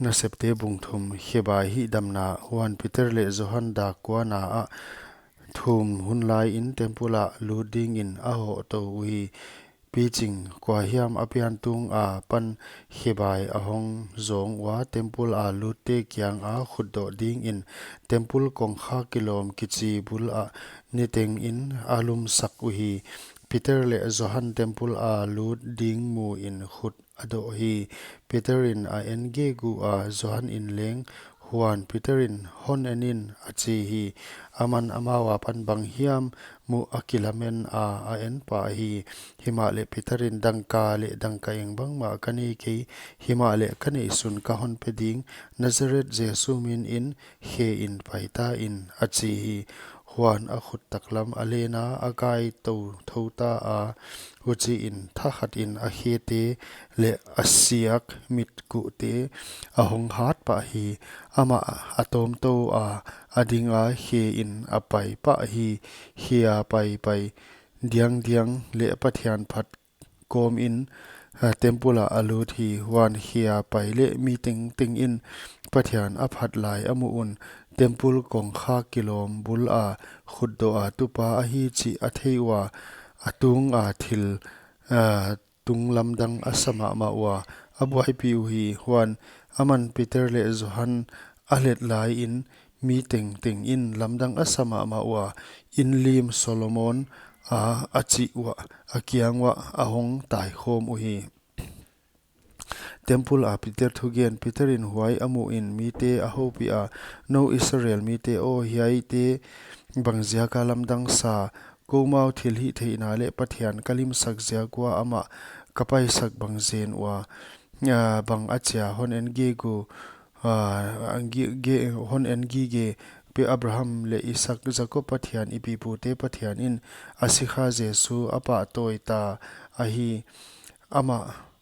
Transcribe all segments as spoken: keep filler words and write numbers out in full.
Nasepte bung thum. Khebai hihdamna. Huan Peter leh Johan dak kuana ah thum hun laiin temple ah lut dingin a hoh tou uhi. Piching kuahiam a pian tunga pan khebai a hong zawng ua, temple a lutte kianga khutdoh dingin temple kongkhak kilawm kichi bul ah nitengin a lumsak uhi. Peter leh Johan temple a lut ding muin khut a doh hi. Peter in a en gegu a, Johan in leng. Huan Peter in, "Hon en in," a chi hi. Aman amau apan banghiam muh a kilamen a, a en pah hi. Himahleh Peter in, "Dangka leh dangkaeng bangmah ka nei kei, himahleh ka neihsun ka hon pe ding, Nazareth Jesu minin khe in, pai ta in," a chi hi. Huan a khut taklam a lena, a kai tou thou ta a, huchiin thakhatin a khete leh a siak mitkuhte a hong hat pah hi. Amah a tawm tou a, a dinga khein a pai pah hi. Khe a paipai diangdiang leh Pathian phat kawmin, ah, temple ah a lut hi. Huan khe a pai leh mi tengtengin Pathian a phat lai a muh un, temple kongkhak kilawm bula khutdoh a tupa ahi chih a thei ua, a tunga thil, ah, tung lamdang a sa mahmah ua, a buaipih uhi. Huan aman Peter leh Johan a hlet laiin mi tengtengin lamdang a sa mahmah ua, "Inn lim Solomon a," a chih uah, a kiang uah a hong taikhawm uhi. Temple a Peter thugen. Peter in huai a muhin mite a houpiha, "Nou Israel mite aw, hiaite bangziaka lamdang sa? Koumau thilhihtheihna leh Pathian ka limsak ziak ua amah ka paisak bangzen ua, ah, bang achia? Hon en gegu, ah, gi-, ge-, hon en gige, pe Abraham leh Isak, Jakob Pathian, i pipute Pathian in a sikha Jesu a pahtawi ta ahi. Amah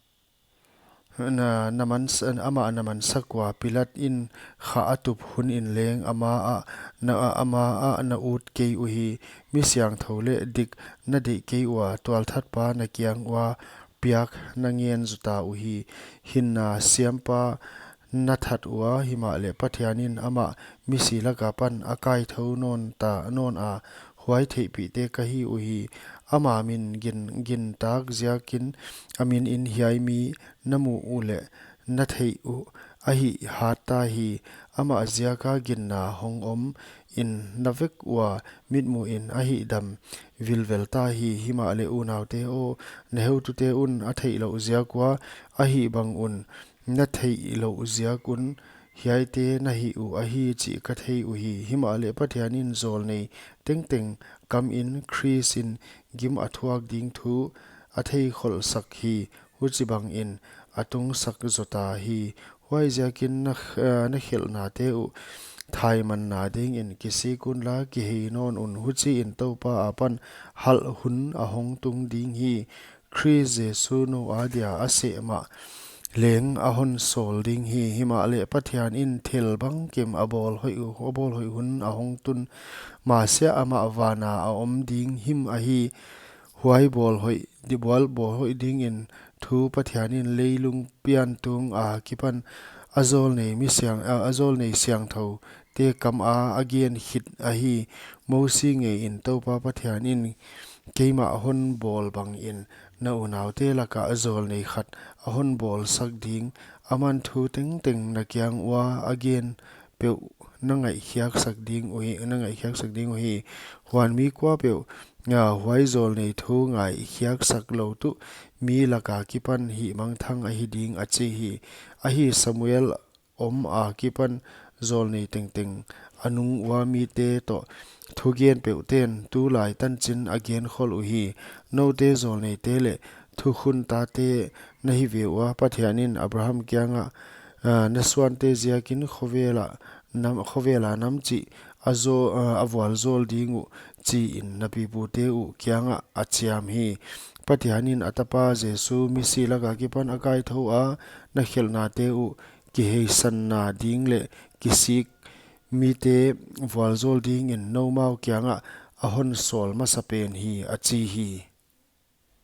na, na mans-, amah na mansak ua, Pilat in kha a tup hunin leng ama ah na, ama ah na ut kei uhi. Mi siangthou leh dik na deih kei ua, tualthatpa na kiang ua piak na ngen zuta uhi. Hinna siampa na that ua, himahleh Pathian in amah misi laka pan a kaithou nawn ta, nawn a, huai theihpihte ka hi uhi. Ama min gin, gintak ziakin, a minin hiai mi na muh uleh na theih uh a hih hat ta hi. Amah ziaka ginna hong omin na vek ua mitmuhin a hihdam vilvel ta hi. Himahleh unaute aw, na heutute un a theihlouh ziak ua a hih bang un na theihlouh ziak un hiaite na hih uh ahi chih ka thei uhi. Himahleh Pathian in zawlnei tengteng kamin Khrist in gim a thuak ding thu a theikholhsak hi. Huchibangin a tungsak zota hi. Huaiziakin na, eh, na khelhnate uh thaimanna dingin kisik unla, kihei nawn un. Huchiin Toupa apan halh hun a hong tung ding hi. Khrist Jesu nou adia a seh mah leng a hon sawl ding hi. Himahleh Pathian in thil bangkim a bawl hoih uh, a bawl hoih hun a hong tun. Mahse, amah vana a om ding him ahi. Huai bawl hoih, di bual bawl hoih dingin thu Pathian in leilung pian tunga kipan a zawlnei mi siang, a, a zawlnei siangthoute kama a gen khit ahi. Mosi ngeiin Toupa Pathian in keimah hon bawl bangin na unaute laka zawlnei khat a hon bawlsak ding. Aman thu tengteng na kiang ua a gen peuh na ngaihkhiaksak ding uhi, na ngaihkhiaksak ding uhi. Huan mi kuapeuh, ah, huai zawlnei thu ngaihkhiaksak lou tuh mi laka kipan hihmangthang ahi ding, a chi hi. Ahi, Samuel om akipan zawlnei tengteng a nung ua mite toh thugen peuhten tulai tanchin a genkhol uhi. Noute zawlneite leh thukhun tate na hi ve ua, Pathian in Abraham kiangah, ah, na suante ziakin khovela nam, khovela nam chih a zaw, ah, a vualzawl ding uh, chiin na pipute uh kiangah a chiam hi. Pathian in a tapa Jesu misi laka kipan a kaithou a, na khelhnate uh kiheisanna ding leh kisik mite vualzawl dingin noumau kiangah a hon sawl masapen hi, a chi hi.